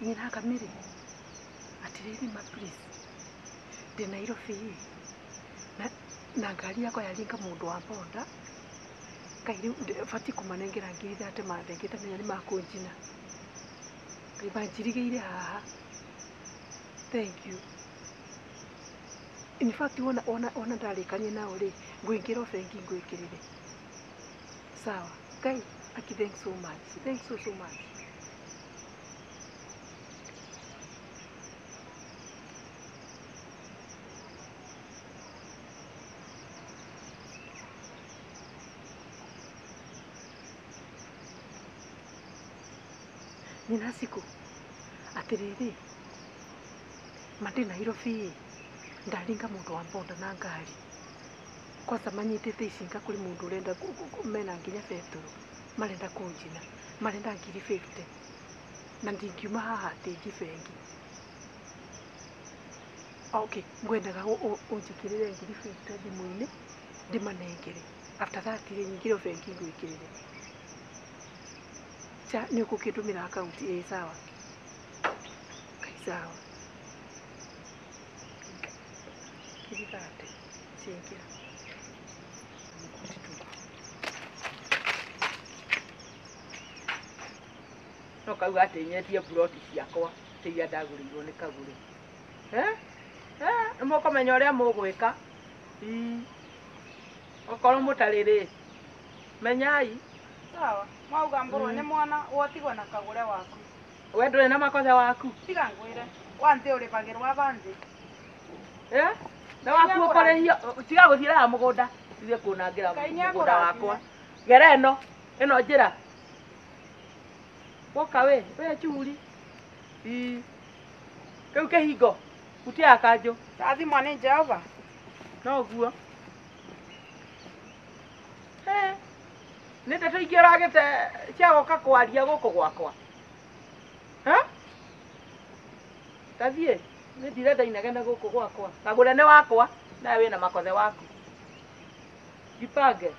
Nyina kamiri. Atiriri ma please. Ndi Nairobi. Na ngari yakwa yaringa mundu wa bonda. Ngai bati kumanengera ngiri thate mathengete menya ni makunjina. Ngai banjirigeire haha. Thank you. In fact wona ndarikanie nao ri ngwingiro bengi ngwikirire. Sawa. Ngai aki thanks so much. Thanks so much. Nina siku atiriri mandi Nairobi ndaringa mundu wa bonda na ngari kwanza manyitite icinga kuri mundu urenda mena nginya beturu marenda kunjina marenda ngiri 50 na ndingiuma haha atingi bengi. Okay, ngwendaga unjikirire ngiri 50 thimu-ini ndimanengere after that nyingire bengi ngwikirire. Cha ni ukukindumira account ĩ sawa. Kai sawa. Ngiri 30 ciingĩra. No kauga atĩ nyetie ploti ciakwa iria ndagũrĩirwo nĩ Kagũrĩ. Nĩ mũkũmenya ũrĩa mũgwĩka. Okorwo mũtarĩ rĩ, menyai. Sawa, mwauga mbũrwo nĩ mwana wotigwo na Kagũre waku. We ndũrĩ na makothe waku. Tiga ngwĩre, wanthĩ ũrĩbagĩrwo abanthĩ. Na waku ũkũrĩhio, tiga gũthiĩra haha mũgũnda, ithuĩ kũnangĩra mũgũnda wakwa. Gera ĩno, ĩno njĩra. Woka we churi. Kĩu kĩhingo, hutia ya kanjũ. Rathimwo nĩ Jehova. Noguo. Nĩ ndeto ingĩ ũragĩte cia gũka kwaria gũkũ gwakwa. Tathiĩ, nĩ ndirenda inegene gũkũ gwakwa. Kagũre nĩ wakwa, nawe wĩna makothe waku. Jipange.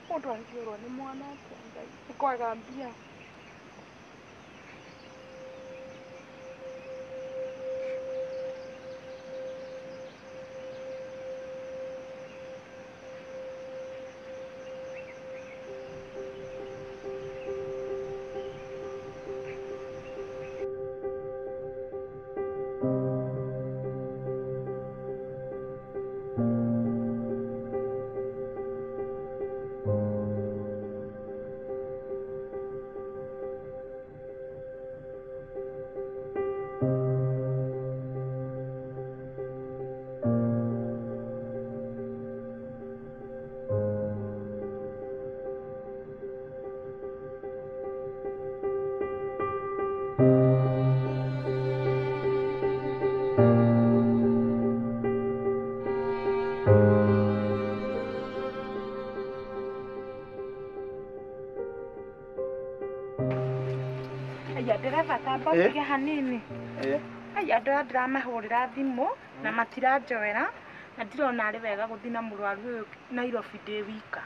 Mundu angĩũrwo nĩ mwana atĩa Ngai nĩ kwaga mbia. Ndereba tamba ũtige hanini. Ai andũ aya ndĩramahũrĩra thimũ na matiranjoera na ndirona arĩ wega gũthiĩ na mũrwaru ũyũ Nairobi ndĩ wika.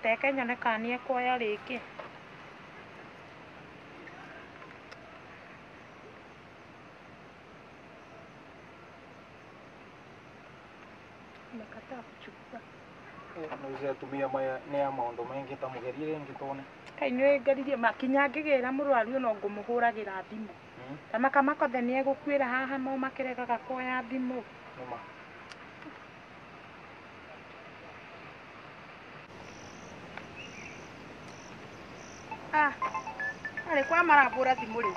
Reke nyone kana nĩ ekuoya rĩngĩ. Amekataa kuchukua. Nauze atumia maya nĩ a maũndũ maingĩ ta mũgerie rĩngĩ tuone. Kai nĩ ngeririe makinya ngĩgĩra mũrwaru ũyũ no ngũmũhũragĩra thimũ. Ta Makothe nĩ egũkuĩra haha mo makĩregaga kuoya thimũ. Nĩma. Ah, arĩ kwa marahũra thimũ rĩu.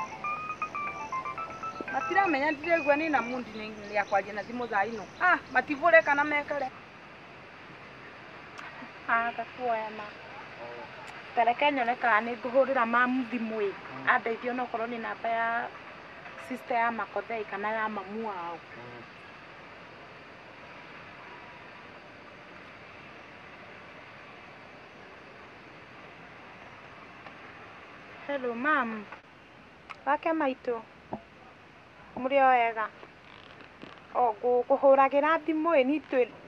Matiramenya ndiraigua nĩ na mundi nĩ ya kwaria na thimũ thaa ino. Ah, matibũre kana mekare. Agakuoya ma. Tareke nyone kana nĩ ngũhũrĩra mamu thimũ ĩ. Andeithie onokorwo nĩ namba ya sister ya Makothei kana ya mamu wao. Hello mam. Wake maitũ. Mũrĩ o wega. O ngũkũhũragĩra thimũ ĩ ni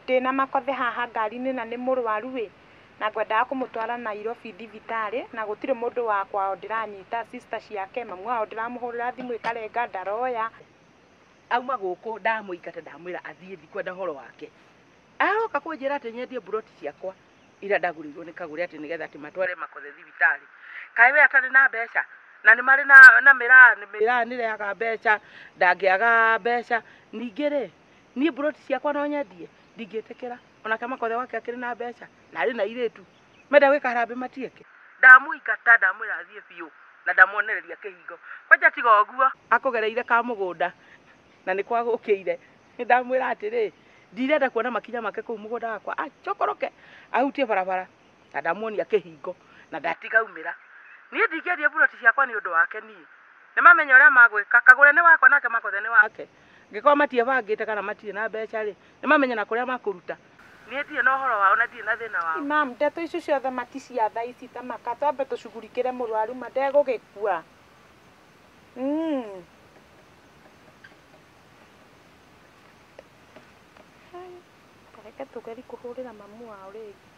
ndĩna Makothe haha ngari-inĩ na nĩ mũrwaru ĩ. Na ngwendaga kũmũtwara Nairobi thibitarĩ na gũtirĩ mũndũ wa kwao ndĩranyita sister ciake mamu wao ndĩramũhũrĩra thimũ ĩkarenga ndaroya. Auma gũkũ ndamũingata ndamwĩra athiĩ ndikwenda ũhoro wake. Aroka kũnjĩra atĩ nyendie mburoti ciakwa ira ndagũrĩirwo nĩ Kagũre atĩ nĩgetha atĩ matware Makothe thibitarĩ. Kaĩ we atarĩ na mbeca na nĩ marĩ na mĩraa mĩraa nĩrehaga mbeca ndangĩaga mbeca. Ningĩ rĩ niĩ mburoti ciakwa no nyendie ndingĩtĩkĩra onake Makothe wake akĩrĩ na mbeca na arĩ na irĩtu menda gwĩka harambĩ matieke. Ndamũingata ndamwĩra athiĩ biũ na ndamuonereria kĩhingo kwanja tiga ũguo akũgereire ka mũgũnda na nĩ kwagũkĩire. Ndamwĩra atĩrĩ ndirenda kuona makinya make kũu mũgũnda wakwa acokoroke ahutie barabara na ndamuonia kĩhingo na ndatigaumĩra. Niĩ ndingĩendia mburoti ciakwa nĩ ũndũ wake niĩ nĩ mamenya ũrĩa magwĩka. Kagũre nĩ wakwa nake Makothe nĩ wake. Ngĩkorwo matiebangĩte kana matirĩ na mbeca rĩ nĩ mamenya na kũrĩa makũruta. Niĩ ndirĩ na ũhoro wao na ndirĩ na thĩna wao. Mam, ndeto icio ciothe mati cia thaa ici ta maka twambe tũcugurikĩre mũrwaru ma ndegũgĩkua. Reke tũgerie kũhũrĩra mamu wao rĩngĩ.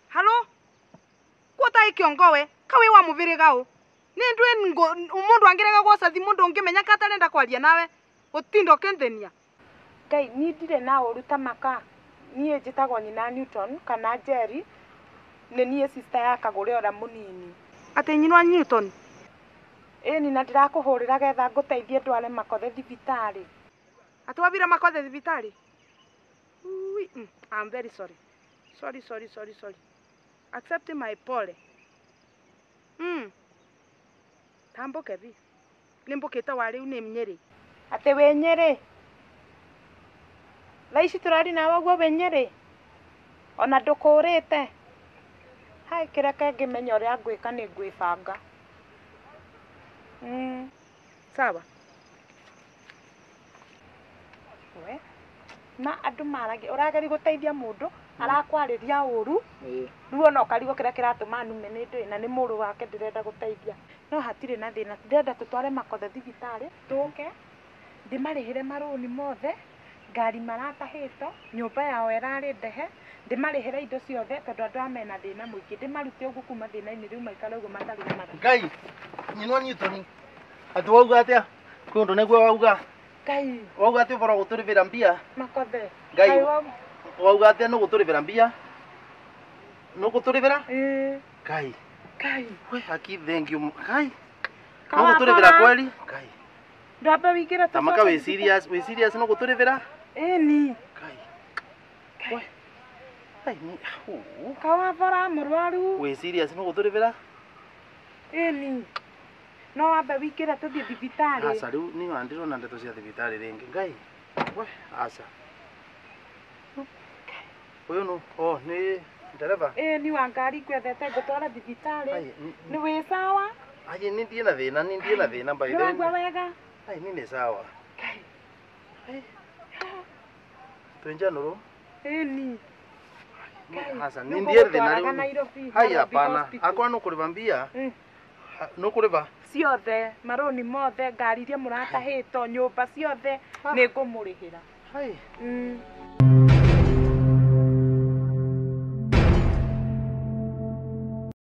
Halo? Kuota ikiongowe kawe wa mubiri gao. Ni ndwe umundu angirega gwoca thimu ndungimenya ka atarenda kwaria nawe utindo kenthenia. Ngai ni ndirĩ na ũru ta maka. Niĩ njĩtagwo nyina Newton kana Jerry. Nĩ niĩ sister ya Kagũre ũrĩa mũnini. Atĩ nyina wa Newton? Ĩni na ndĩrakũhũrĩra getha ngũteithie ndware Makothe thibitarĩ. Atĩ wathire Makothe thibitarĩ? Ui, I'm very sorry. Sorry, sorry, sorry, sorry. Accept my pole. Tamboke bi. Nimbukite wa riu ni Nyeri. Atĩ wĩ Nyeri? Thaa ici tũrari nawe ũguo wĩ Nyeri? Ona ndũkũrĩte? Hai kĩreke ngĩmenye ũrĩa ngwĩka nĩ ngwĩbanga. Sawa. We ma andũ maragia ũrageria gũteithia mũndũ arakwarĩria ũru rĩu ona ũkarigwo kĩrĩa kĩratũma nume nĩ ndũĩ na nĩ mũrũ wake ndĩrenda gũteithia. No hatirĩ na thĩna ndĩrenda tũtware Makothe thibitarĩ tũke ndĩmarĩhĩre marũni mothe ngari maratahĩtwo nyũmba yao ĩrarĩ ndehe ndĩmarĩhĩre indo ciothe tondũ andũ aya mena thĩna mũingĩ ndĩmarute ũguo kuma thĩna-inĩ rĩu maikare ũguo matarĩ na mathaa. Ngai nyinwa Newton atĩ wauga atĩa kwĩ ũndũ nĩguo wauga. Ngai wauga atĩ ũbora gũtũrĩbĩra mbia. Makothe Ngai wauga atĩa nĩ gũtũrĩbĩra mbia nĩ gũtũrĩbĩra? Ngai Ngai we haki thank you Ngai nĩ gũtũrĩbĩra kweli? Ngai ndwambe wĩingĩre tamaka wĩ serious wĩ serious nĩ gũtũrĩbĩra? Ĩni Ngai we ai ni kawabora mũrwaru wĩ serious nĩ gũtũrĩbĩra? Ĩni no wambe wĩingĩre tũthiĩ thibitarĩ. Aca rĩu niĩ ona ndirona ndeto cia thibitarĩ rĩngĩ Ngai we aca. Ũyũ nũ? Oh nĩ ndereba? Ĩni wa ngari ngwethete ngũtwara thibitarĩ. Nĩ wĩ sawa? Ai nĩ ndiĩ na thĩna nĩ ndiĩ na thĩna by the way. Nĩ waigua wega? Ai nĩ nĩ sawa. Twĩnjanũrwo? Ĩni. Aca nĩ ndiĩ thĩna rĩu. Ai hapana akorwo nĩ ũkũrĩba mbia nĩ ũkũrĩba? Ciothe marũni mothe ngari iria mũratahĩtwo nyũmba ciothe nĩ ngũmũrĩhĩra. Hai.